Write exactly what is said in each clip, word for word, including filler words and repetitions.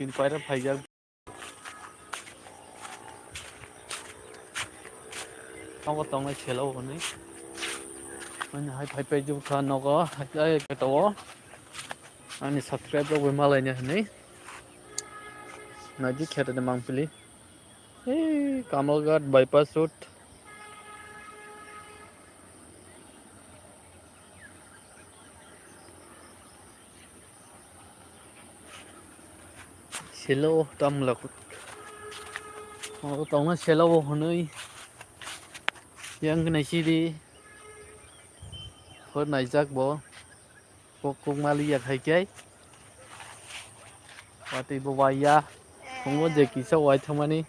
Tin paira phaijak. Nogo tongnai selo hwnwi. Ani hai phai phai jukha nogo, hai to o. Ani subscribe rok bai malaina hwnwi. Naidi khe de mangpili. Hey, Kamalghat bypass road. Selo tamla kut. O tongna selo bo hwnwi. Yang nai sidi. Hor naijak bo. Kok kok mali ya khai kai. Watwi bo wai ya. Phungo je kisa wai thangmani.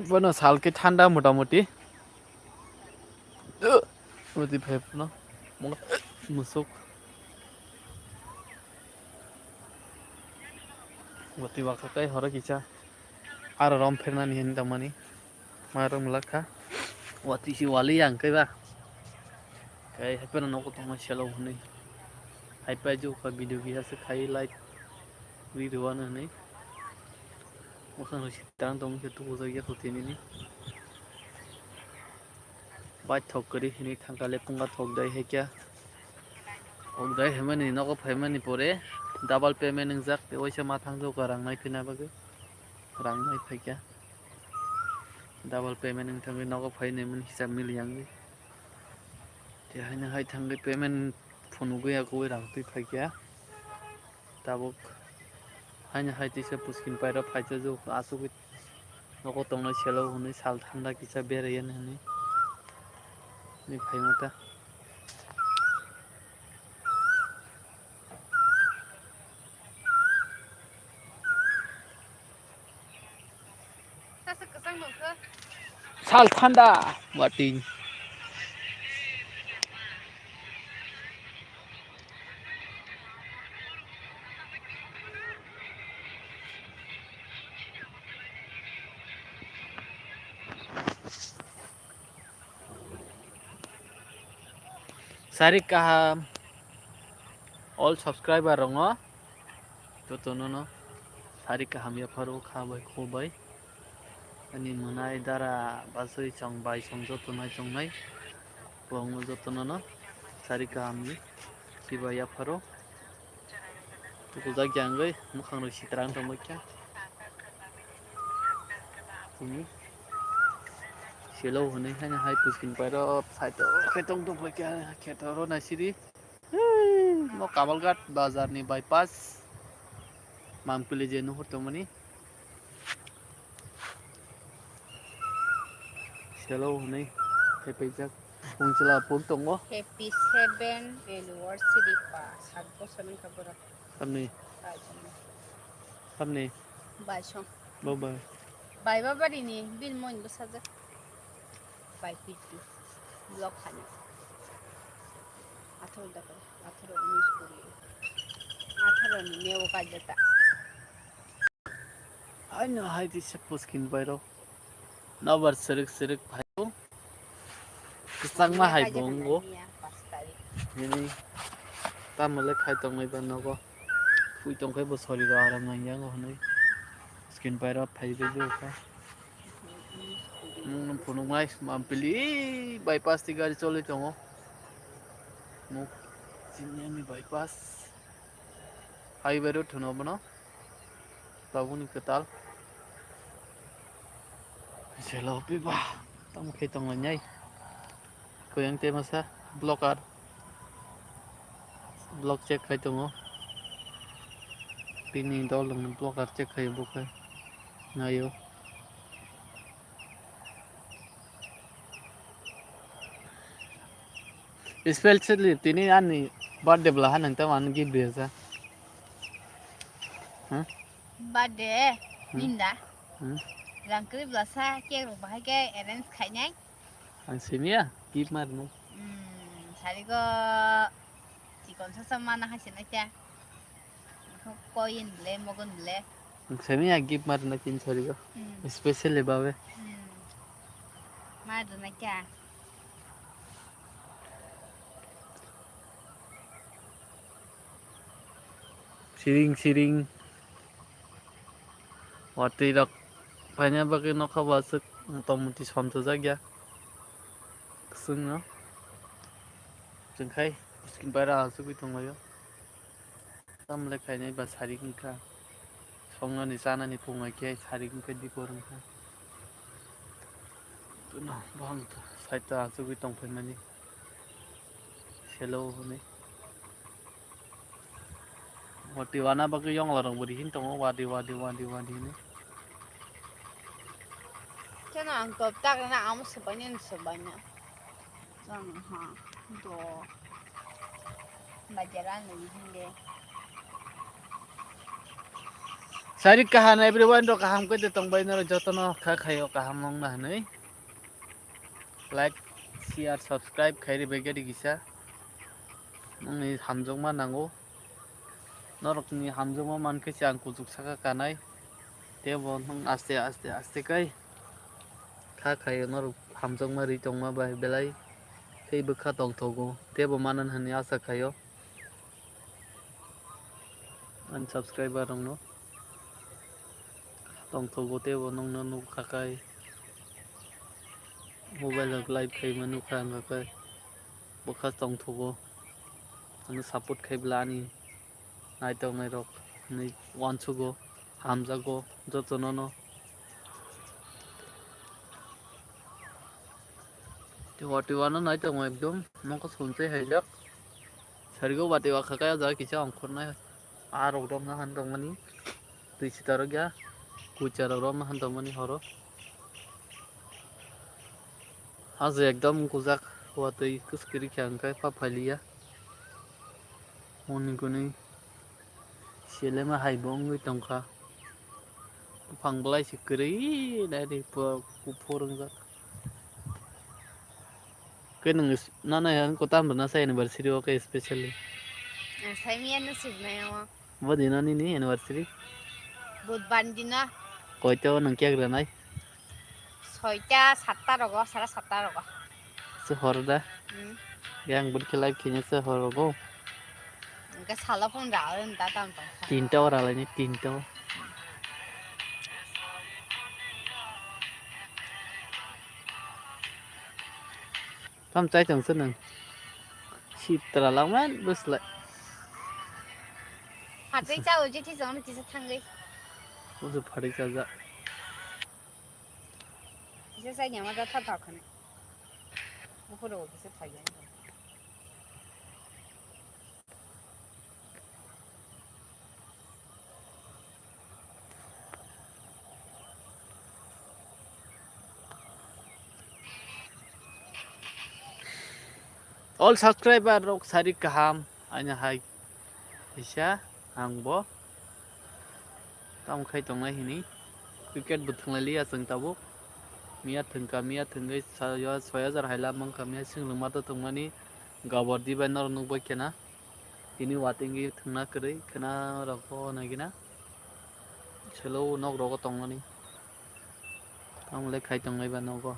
Bono sal khe thanda mota moti. Moti phai phano. Musuk. Watwi wakha kai horo kisa. Aro rom phernani hin tangmani. Marung lakha. Watwi si wali yang kai ba. Kai hai phano nogo tongma selo hwnwi. Hai pai ju ka video kisa se khai like. Video ano hwnwi. Mwkhang rw si tang tong khe tubujakya kho tinini. Bai thok kwrwi hwnwi thangkha le phunga thok dai hai kya. Thok dai hwnmani nogo phaimani pore double payment wngjak, tei waisa ma thang jokha rang nai phina bagwi. Rang nai phaikya. Double payment wng thangwi nogo phainai mani hisab mili yangwi. Tei haino hai thangwi payment phunugwi yakugwi rang twi phaikya. Tabuk haino hai tisa Puskin pairok phaijak asugwi nogo tongnai selo hwnwi sal thanda kisa beraiya hwnwi ni phaima ta. Sal thanda wating. Sarik kaham all subscriber rokno jotono no sarik kaham yapharo kha bai kho bai ani mwnai dara bachwi chong bai chong joto nai chong nai kwbangma jotono no sarik kaham ni khiba yapharo. Tukujak ya wngwi mwkhang rok sitra wng tongbaikha. Tini selo hwnwi haino hai Puskin pairok side o khe tong tongbaikha kheto oro naisidi. Mo Kamalghat bazar ni bypass Mampili je nuhur tongmani. Selo hwnwi khe paijak. Phung chwla phung tongo. Happy seven anniversary pa, sat bosor wngkha borok. Tamni? Bai song. Tamni? Bai song. Bo bai. Bai ba bari ni bini moin bwsajak. Bai piti. Block hani. Atharo da kare. Atharo unis kuri. Atharo ni meo kajata. Haino hai tisa Puskin pairok. Nobar srwk srwk phaio. Kwchangma hai bo wngo. Nini tamo le khai tongmani ba nogo. Pui tongkhai bo soriro aram nangya wng hwnwi. Puskin pairok phai rwdi kha. Nwng phunuknai Mampili bypass twi gari choli tongo. Nuk chini ani bypass. Highway road hwno bono. Tabukni kwtal. Jela opi ba. Tamo khe tonglainai. Koyang te masa blocker. Block check khai tongo. Tini dol rokni blocker check khai bo khe. Naio. Specially tini ani birthday bwla ha nang tamo ani gift rwjak. Huh? Birthday Hmm? Ninda. Hmm? Rang kwrwi bwla sa cake rok bahai khe arrange khainai. Ang simiya gift ma rwnai. Hmm, sarigo chikon sa sa mana hai se nai kya. Koin ble, mogon ble. Semi ya gift mar na tin sori go. Hmm. Specially babe. Hmm. Mar na kya? Siring siring. Watwi rok paina bagwi nokha bo aswk motamuti somsajak ya. Kwchwngno. Chwng khai biskin paira asugwi tonglaio. Tamle khainai ba sarik wngkha. Songnani chanani phungai khe sarik wngkha dipor wngkha. Bohang side o asugwi tongphaimani. Selo hwnwi. Watwi wana bagwi yongla rok bo rihin tongo, wadi, wadi, wadi, wadi hinwi. Chwng ang top tak na amo swbaina, swbaina. Chwng ha, do. Bajar ang nini hwnle. Sarik kaham everyone rok kaham khe de tongbai norok jotono kha khaio kaham wngna hwnwi. Like, share, subscribe khairi bai gadi kisa. Nongni hamjakma nango. Norokni hamjakma mankhe se ang kuchuk saka kanai. Tebo nong aste aste aste kai kha khaio norok hamjakma ri tongma bai belai tei bwkha tongthogo. Tebo manan hwnwi asa khaio. Ani subscriber rokno tongthogo tebo nongno nukha kai. Mobile rok live khaima nukha wngkha khe bwkha tongthogo. Ano support khaibla ani naitok nairok hinwi uansugo, hamjago jotono no. Tiwa tiwa no naitok ekdom nokho sonsai haijak. Sarigo bati wa khakai o jaga kisa ongkhornai. Aa rok romna han tongmani. Twi sita rok ya. Kucha rok romna han tongmani horo. Hajo ekdom kujak watwi kwskiri khe ang khe pa phailiya. Hwnwi kwnwi selema hai bo wngwi tongkha. Buphang belai se kwrwi nai ri kuphur wngjak. Khe nwng is-, nana yang kotam rwna sa anniversary o khe specially? Ang sai miya no sibnai o. Bo dino nini anniversary? Budbar ni dino. Koito nwng cake rwnai? Soita satta rogo, sara satta rogo. Se hor da? Hmm. Yang bud khe live khini se hor rogo. Engke sala phone ra ren ta tam tong. Tinta ora lai ni tinta. Tam chai tong se nang. Sitra langman bus lai. Phatwi cha uji thi jong kisa thangwi. Uji phatwi cha ja. Kisa chai nyama da tha tha khane. Bukhuro kisa thai ya. All subscriber rok sari kaham aina hai kisa ang bo tamo khai tongnai hini cricket bo thwnglai liya chwng tabuk miya thwngkha miya thwngwi soi hajar hai lama wngkha miya singlwng ma to thwngmani gabor dibai norok nukbai khena. Tini watwi wngwi thwngna kwrwi khwna rokbo naigwna selo nok rogo tongmani. Tamole khai tongnai ba nogo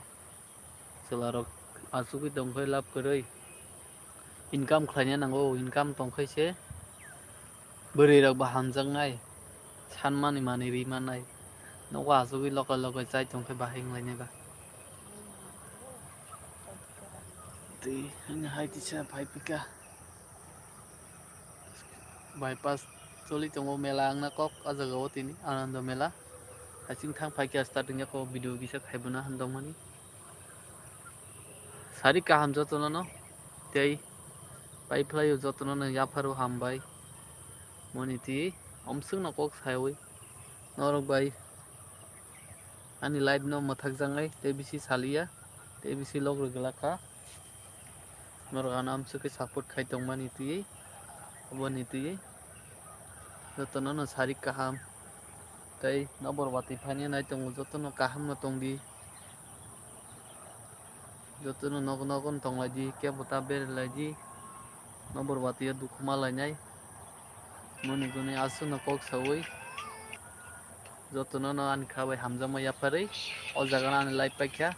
chwla rok achugwi tongkhai lab kwrwi income khlaina nango, income tongkhai se bwrwi rok bo hamjaknai sanmani manwi ri mannai nogo achugwi lokai lokai chai tongkhai bahai wnglainai ba. Twi hai kisa phai phika. Bypass choli tongo mela wngna kok o jaga o tini Anando mela. Hasing thang phaikha starting yako video kisa khaibuna handokmani. Sari kaham jotono no tei pai phlaio jotono no yapharo hambai. Moni twi omswk no kok sayawi norok bai. Ani live no mwthakjaknai tei bisi saliya tei bisi log rwgwlak kha. Norok ano amswk khe support khai tongmani twiwi aboni twiwi jotono no sari kaham tei nokbar watwi phaina nai tongo jotono kaham no tongdi. Jotono nogo nogo no tonglaidi, kebo ta berelaidi, nokbar watwi o dukhu ma lainai. Moni guni aswkno kok sawi, jotono no ani kha bai hamjakma yapharwi, o jaga no ani live paikha.